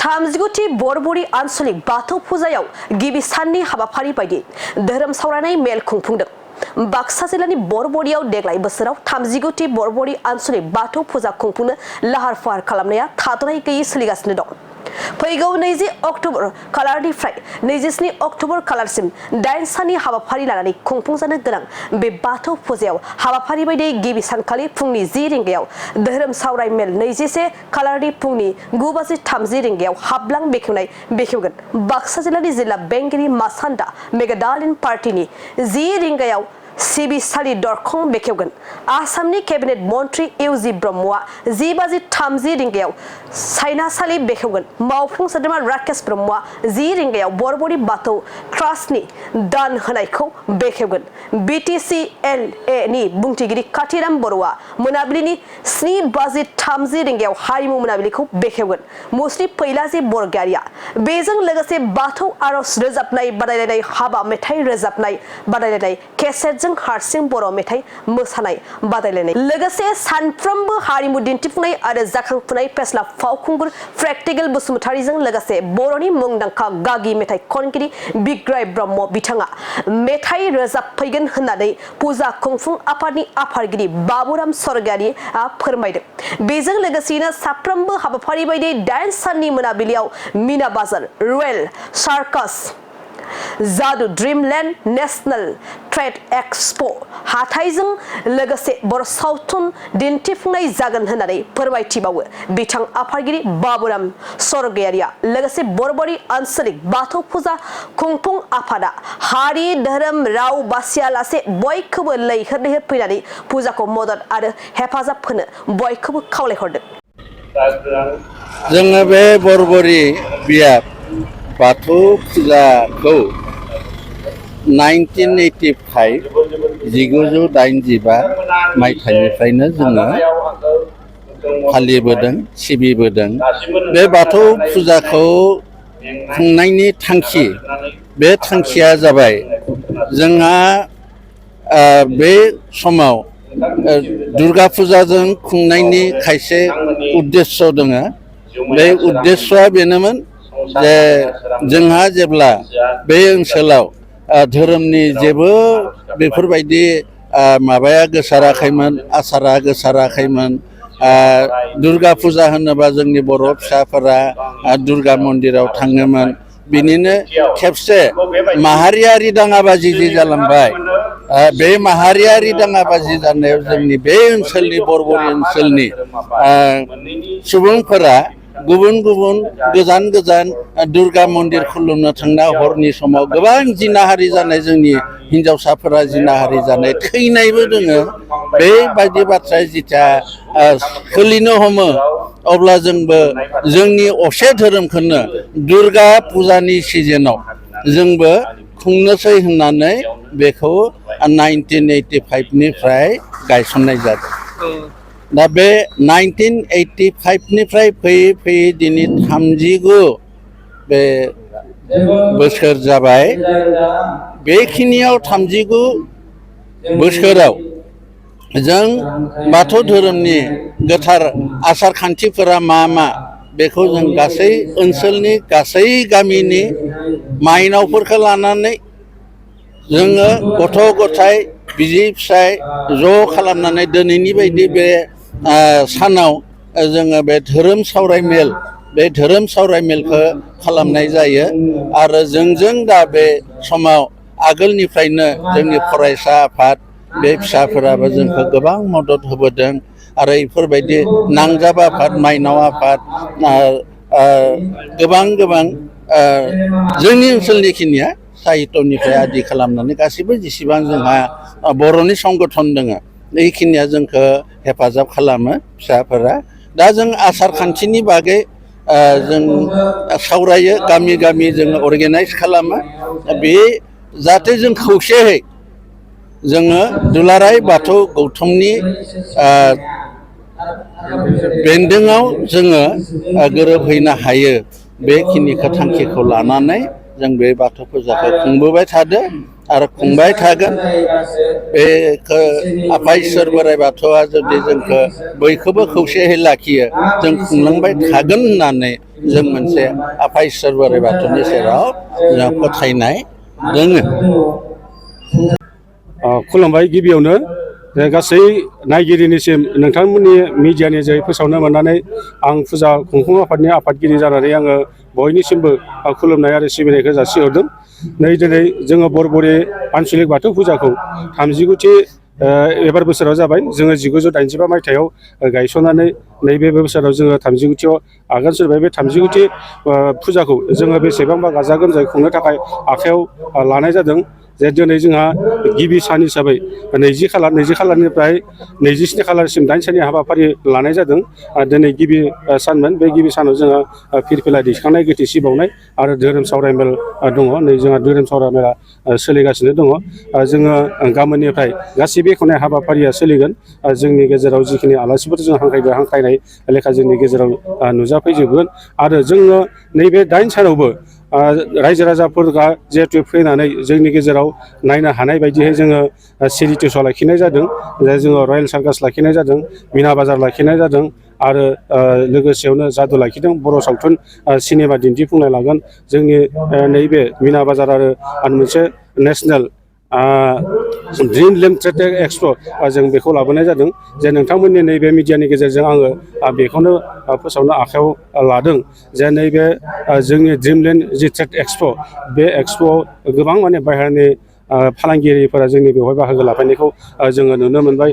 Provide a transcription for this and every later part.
थामजिगुथि बरबरि आनसलिक बाथौ फुजायाव गिबि साननि हाबाफारि बायदि धोरोम सावरायनाय मेल खुंफुंदों। बाक्सा जिल्लानि बरबरियाव देग्लाय बोसोराव थामजिगुथि बरबरि आनसलिक बाथौ फुजा खुंफुंनो लाहार फाहार खालामनाया थाद'नाय गैयै सोलिगासिनो दं। फैगौ 20 अक्ट'बर खालारनिफ्राय 27 अक्ट'बर खालारसिम 8 साननि हाबाफारि लानानै खुंफुंजानो गोनां बे बाथौ फुजायाव हाबाफारि बायदियै गिबि सानखालि फुंनि 10 रिंगायाव धोरोम सावराय मेल 21 खालारनि फुंनि 9:30 रिंगायाव हाबलां बेखेवगोन। बाक्सा जिल्लानि जिल्ला बेंगिरि मासान्दा मेगादालिन पार्टीनि 10 रिंगायाव सिबिसालि दरखं बेखेवगोन। आसामनि केबिनेट मन्त्री इउजि ब्रह्मआ 10:30 रिंगायाव सायनासालि बेखेवगोन। मावफुं सोद्रोमा राकेश ब्रह्मआ 10 रिंगायाव बरबरि बाथौ ट्रास्टनि दान होनायखौ बेखेवगोन। BTC-LA नि बुंथिगिरि काथिराम बर'आ मोनाबिलिनि 7:30 रिंगायाव हारिमु मोनाबिलिखौ बेखेवगोन। मुस्रि फैलाजि बरगयारिया बेजों लोगोसे बाथौ आरज रोजाबनाय बादायलायनाय, हाबा मेथाइ रोजाबनाय बादायलायनाय, केसेटजों हारसिं बर' मेथाइ मोसानाय बादायलायनाय, लोगोसे सानफ्रोमबो हारिमु दिन्थिफुंनाय आरो जाखांफुनाय फेस्ला फावखुंगुर प्रेक्टिकेल बसुमतारीजों लोगोसे बर'नि मुंदांखा गागि मेथाइ खनगिरि बिग्राय ब्रह्म बिथाङा मेथाइ रोजाबफैगोन होननानै फुजा खुंफुं आफादनि आफादगिरि बाबुराम सरगयारिआ फोरमायदों। बेजों लोगोसेनो साफ्रोमबो हाबाफारि बायदि 8 साननि मोनाबिलियाव मिना बाजार, रयेल सार्कास, जादु ड्रिमलेन्ड, नेशनेल ट्रेड एक्सपो हाथाइजों लोगोसे बर' सावथुन दिन्थिफुंनाय जागोन होननानै फोरमायथिबावो बिथां आफादगिरि बाबुराम सरगयारिया। लोगोसे बरबरि आनसलिक बाथौ फुजा खुंफुं आफादा हारि धोरोम राव बासियालासे बयखौबो लैहोर लैहोर फैनानै फुजाखौ मदद आरो हेफाजाब होनो बयखौबो खावलायहरदों। जोङो बे बरबरि बियाब बाथौ फुजाखौ 1985 मायथाइनिफ्रायनो जोङो फालिबोदों, सिबिबोदों। बे बाथौ फुजाखौ खुंनायनि थांखि, बे थांखिया जाबाय जोंहा बे समाव दुर्गा फुजाजों खुंनायनि खायसे उद्देश्य दङ। बे उद्देश्यआ बेनोमोन जे जोंहा जेब्ला बे ओनसोलाव धोरोमनि जेबो बेफोरबायदि माबाया गोसाराखैमोन, आसारा गोसाराखैमोन। दुर्गा फुजा होनोबा जोंनि बर' फिसाफोरा दुर्गा मन्दिराव थाङोमोन। बिनिनो खेबसे माहारियारि दाङाबाजि जि जालांबाय, बे माहारियारि दाङाबाजि जानायाव जोंनि बे ओनसोलनि बरबरि ओनसोलनि सुबुंफोरा गुबुन गुबुन गोजान गोजान दुर्गा मन्दिर खुलुमनो थांना हरनि समाव गोबां जिनाहारि जानाय, जोंनि हिन्जावसाफोरा जिनाहारि जानाय, थैनायबो दोङो। बेबायदि बाथ्राया जिथिया सोलिनो हमो अब्ला जोंबो जोंनि असे धोरोमखौनो दुर्गा फुजानि सिजोनाव जोंबो खुंनोसै होननानै बेखौ 1985निफ्राय गायसननाय जादों। दा बे 1985निफ्राय फैयै फैयै दिनै 39 बे बोसोर जाबाय। बेखिनियाव 39 बोसोराव जों बाथौ धोरोमनि गोथार आसार खान्थिफोरा मा मा बेखौ जों गासै ओनसोलनि गासै गामिनि माइनावफोरखौ लानानै जोङो गथ' गथाय बिसि फिसाय ज' खालामनानै दिनैनि बायदि बे सानाव जोङो बे धोरोम सावराय मेल, बे धोरोम सावराय मेलखौ खालामनाय जायो। आरो जोंजों दा बे समाव आगोलनिफ्रायनो जोंनि फरायसा आफाद बे फिसाफोराबो जोंखौ गोबां मदद होबोदों। आरो बेफोरबायदि नांजाब आफाद, माइनाव आफाद, गोबां गोबां जोंनि ओनसोलनि खिनिया साहित्यनिफ्राय आदि खालामनानै गासिबो जेसेबां जोंहा बर'नि संगठन दङ बेखिनिया जोंखौ हेफाजाब खालामो फिसाफोरा। दा जों आसार खान्थिनि बागै जों सावरायो, गामि गामि जोङो अर्गेनाइज खालामो। बे जाहाथे जों खौसेयै जोङो दुलाराय बाथौ गौथुमनि बेन्दोङाव जोङो गोरोबहैनो हायो, बेखिनिखौ थांखिखौ लानानै जों बे बाथौ फुजाखौ खुंबोबाय थादों आरो खुंबाय थागोन। बेखौ आफा इसोर बोराइ बाथौआ जुदि जोंखौ बयखौबो खौसेयै लाखियो, जों खुंलांबाय थागोन होननानै जों मोनसे आफा इसोर बोराइ बाथौनि सेराव जों फोथायनाय दोङो। खुलुमबाय। गिबियावनो गासै नायगिरिनिसिम नोंथांमोननि मिडियानि जोहै फोसावनो मोननानै आं फुजा खुंफुं आफादनि आफादगिरि जानानै आङो बयनिसिमबो खुलुमनाय आरो सिबिनायखौ जासिहरदों। दिनै जोङो बरबरि आनसलिक बाथौ फुजाखौ 39थि एबार बोसोराव जाबाय। जोङो 1985 मायथाइयाव गायसननानै नैबे बोसोराव जोङो 39थियाव आगान सुरबाय। बे 39थि फुजाखौ जोङो बेसेबांबा गाजा गोमजायै खुंनो थाखाय आखायाव लानाय जादों। जे दिनै जोंहा गिबि सान हिसाबै 20 खालारनिफ्राय 27 खालारसिम 8 साननि हाबाफारि लानाय जादों। दिनै गिबि सानमोन। बे गिबि सानाव जोंहा फिरफिला दैखांनाय, गोथैसि बावनाय आरो धोरोम सावरायमेल दङ। नै जोंहा धोरोम सावरायमेला सोलिगासिनो दङ। जोङो गाबोननिफ्राय गासै बेखेवनाय हाबाफारिया सोलिगोन। जोंनि गेजेराव जिखिनि आलासिफोर जों हांख्रायनाय लेखा जोंनि गेजेराव नुजाफैजोबगोन। आरो जोङो नैबे 8 सानावबो रायजो राजाफोरा जिहेतु फैनानै जोंनि गेजेराव नायनो हानाय बायदियै जोङो चेरिटि श' लाखिनाय जादों। जोङो रयेल सार्कास लाखिनाय जादों, मिना बाजार लाखिनाय जादों आरो लोगोसेयावनो जादु लाखिदों। बर' सावथुन सिनेमा दिन्थिफुंनाय लागोन। जोंनि नैबे मिना बाजार आरो मोनसे नेसनेल ड्रिमलेन्ड ट्रेड एक्सप' जों बेखौ लाबोनाय जादों। जे नोंथांमोननि नैबे मिडियानि गेजेरजों आङो बेखौनो फोसावनो आखायाव लादों जे नैबे जोंनि ड्रिमलेन्ड जि ट्रेड एक्सप' बे एक्सप'आव गोबां माने बाहेरानि फालांगिरिफोरा जोंनि बेवहाय बाहागो लाफैनायखौ जोङो नुनो मोनबाय।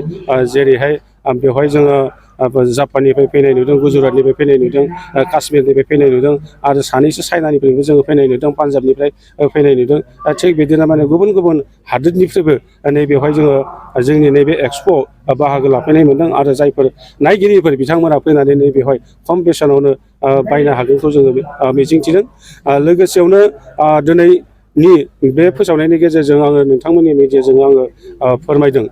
जेरैहाय बेवहाय जोङो जापाननिफ्राय फैनाय नुदों, गुजरातनिफ्राय फैनाय नुदों, काश्मीरनिफ्राय फैनाय नुदों आरो सानैसो चाइनानिफ्रायबो जोङो फैनाय नुदों, पान्जाबनिफ्राय फैनाय नुदों। थिग बिदिनो माने गुबुन गुबुन हादोरनिफ्रायबो नैबेवहाय जोङो जोंनि नैबे एक्सप'आव बाहागो लाफैनाय मोनदों। आरो जायफोर नायगिरिफोर बिथांमोना फैनानै नैबेवहाय खम बेसेनावनो बायनो हागोनखौ जोङो मिजिंथिदों। लोगोसेयावनो दिनैनि बे फोसावनायनि गेजेरजों आङो नोंथांमोननि मिडियाजों आङो फोरमायदों।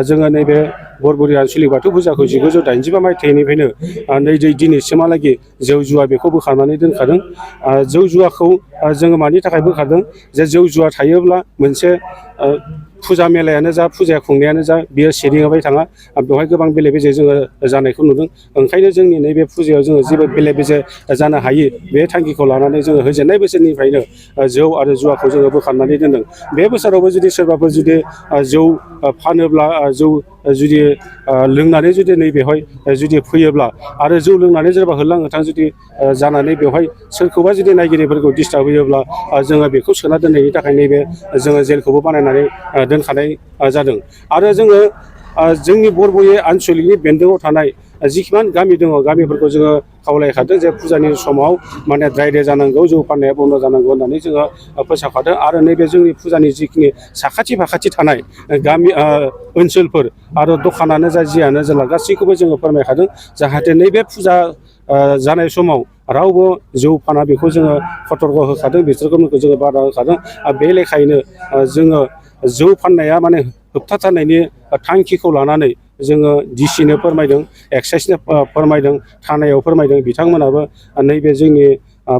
जोङो नैबे बरबरि आनसलिक बाथौ फुजाखौ 1985 मायथाइनिफ्रायनो नै दिनैसिमहालागै जौ जुवा बेखौ बोखारनानै दोनखादों। जौ जुवाखौ जोङो मानि थाखाय बोखारदों? जे जौ जुवा थायोब्ला मोनसे फुजा मेलायानो जा, फुजा खुंनायानो जा, बियो सेदिङाबाय थाङा। बेवहाय गोबां बेले बेजे जोङो जानायखौ नुदों। ओंखायनो जोंनि नैबे फुजायाव जोङो जेबो बेले बेजे जानो हायि बे थांखिखौ लानानै जोङो होजेननाय बोसोरनिफ्रायनो जौ आरो जुवाखौ जोङो बोखारनानै दोनदों। बे बोसोरावबो जुदि सोरबाफोर जुदि जौ फानोब्ला, जौ जुदि लोंनानै जुदि नैबेवहाय जुदि फैयोब्ला आरो जौ लोंनानै सोरबा होरलां होथां जुदि जानानै बेवहाय सोरखौबा जुदि नायगिरिफोरखौ डिस्टार्ब होयोब्ला जोङो बेखौ सोना दोननायनि थाखाय नैबे जोङो जेलखौबो बानायनानै दोनखानाय जादों। आरो जोङो जोंनि बरबरि आनसलिकनि बेन्दोङाव थानाय जिखिमान गामि दङ, गामिफोरखौ जोङो खावलायखादों जे फुजानि समाव माने ड्राइ दे जानांगौ, जौ फाननाया बन्द' जानांगौ होननानै जोङो फोसावखादों। आरो नैबे जोंनि फुजानि जिखिनि साखाथि फाखाथि थानाय गामि ओनसोलफोर आरो दखानानो जा, जियानो जाला, गासैखौबो जोङो फोरमायखादों जाहाथे नैबे फुजा जानाय समाव रावबो जौ फाना बेखौ जोङो सतर्क होखादों। बिसोरखौ जोङो बादा होखादों। बे लेखायैनो जोङो जौ फाननाया माने होबथाथारनायनि थांखिखौ लानानै जोङो डिसिनो फोरमायदों, एक्साइसनो फोरमायदों, थानायाव फोरमायदों। बिथांमोनाबो नैबे जोंनि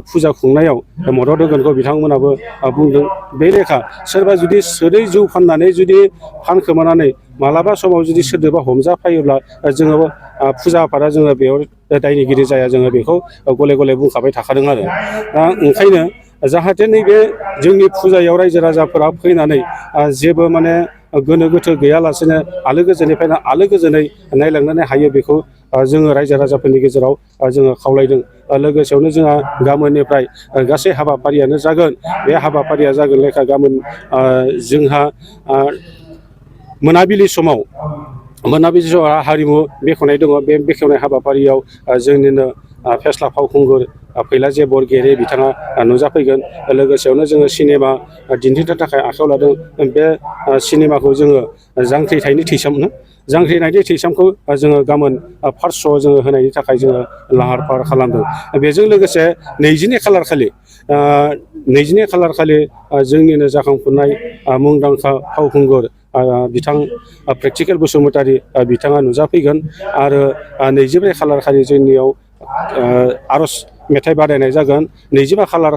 फुजा खुंनायाव मदद होगोनखौ बिथांमोनाबो बुंदों। बे लेखा सोरबा जुदि सोरै जौ फाननानै जुदि फानखोमानानै मालाबा समाव जुदि सोरदोबा हमजाफायोब्ला जोङो फुजा आफादा जोङो बेयाव दायनिगिरि जाया, जोङो बेखौ गले गले बुंखाबाय थाखादों। आरो दा ओंखायनो जाहाथे नैबे जोंनि फुजायाव रायजो राजाफोरा फैनानै जेबो माने गोनो गोथो गैयालासेनो आलो गोजोनै फैना आलो गोजोनै नायलांनो हायो, बेखौ जोङो रायजो राजाफोरनि गेजेराव जोङो खावलायदों। लोगोसेयावनो जोंहा गाबोननिफ्राय गासै हाबाफारियानो जागोन। बे हाबाफारिया जागोन लेखा गाबोन जोंहा मोनाबिलि समाव हारिमु बेखेवनाय दङ। बे बेखेवनाय हाबाफारियाव जोंनिनो फेस्ला फावखुंगुर फैलाजे बरगयारि बिथाङा नुजाफैगोन। लोगोसेयावनो जोङो सिनेमा दिन्थिनो थाखाय आखायाव लादों। बे सिनेमाखौ जोङो जांख्रिथायनि थैसामखौ जोङो गाबोन फार्स्ट श' जोङो होनायनि थाखाय जोङो लाहार फाहार खालामदों। बेजों लोगोसे 20 खालार खालि जोंनिनो जाखांफुनाय मुंदांखा फावखुंगुर बिथां प्रेक्टिकेल बसुमतारी बिथाङा नुजाफैगोन। आरो 24 खालार खालि जोंनियाव आर'ज मेथाइ बादायनाय जागोन 25 खालार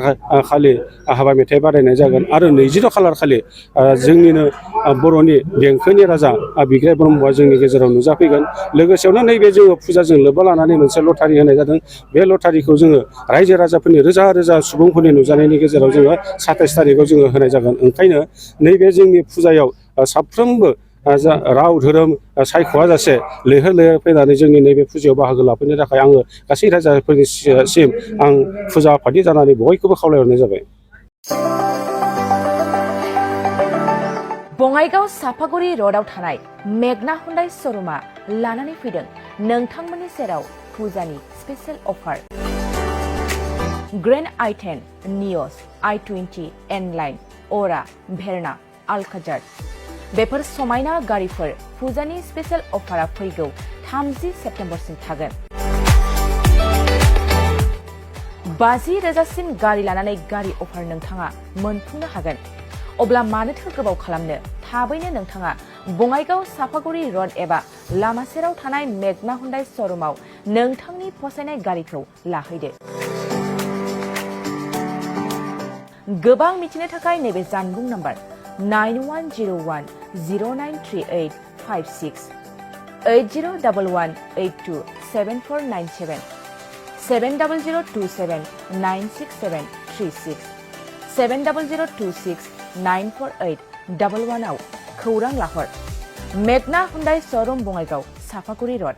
खालि हाबा मेथाइ बादायनाय जागोन आरो 22 खालार खालि जोंनिनो बर'नि देंखोनि राजा बिग्राय ब्रह्मआ जोंनि गेजेराव नुजाफैगोन लोगोसेयावनो नैबे जोङो फुजाजों लोब्बा लानानै मोनसे लटारि होनाय जादों बे लटारिखौ जोङो रायजो राजाफोरनि रोजा रोजा सुबुंफोरनि नुजानायनि गेजेराव जोङो 27 थारिखआव जोङो होनाय जागोन ओंखायनो नैबे जोंनि फुजायाव साफ्रोमबो राव धोरोम सायख'आ जासे लैहोर लैहोर फैनानै जोंनि नैबे फुजायाव बाहागो लाफैनो थाखाय आङो गासै रायजोफोरनिसिम आं फुजा आफादि जानानै बयखौबो खावलायहरनाय जाबाय। बङाइगाव सापागुरि र'डआव थानाय मेगना हुन्डाइ श'रुमा लानानै फैदों नोंथांमोननि सेराव फुजानि स्पेशेल अफार ग्रेन्ड i10 नियस i20 एनलाइन अरा भेरना आलकाजार बेफोर समायना गारिफोर फुजानि स्पेशेल अफारा फैगौ 30 सेप्तेम्बरसिम थागोन 50,000सिम गारि लानानै गारि अफार नोंथाङा मोनफुंनो हागोन अब्ला मानोथो गोबाव खालामनो थाबैनो नोंथाङा बङाइगाव सापागुरि र'ड एबा लामा सेराव थानाय मेगना हुन्डाइ श'रुमाव नोंथांनि फसायनाय गारिखौ लाहैदो गोबां मिथिनो थाखाय नैबे जानबुं नाम्बार 9101093856 8011827497 700279673 70026948111 आव खौरां लाहर मेगना हुन्डाइ श'रुम बङाइगाव सापागुरि र'ड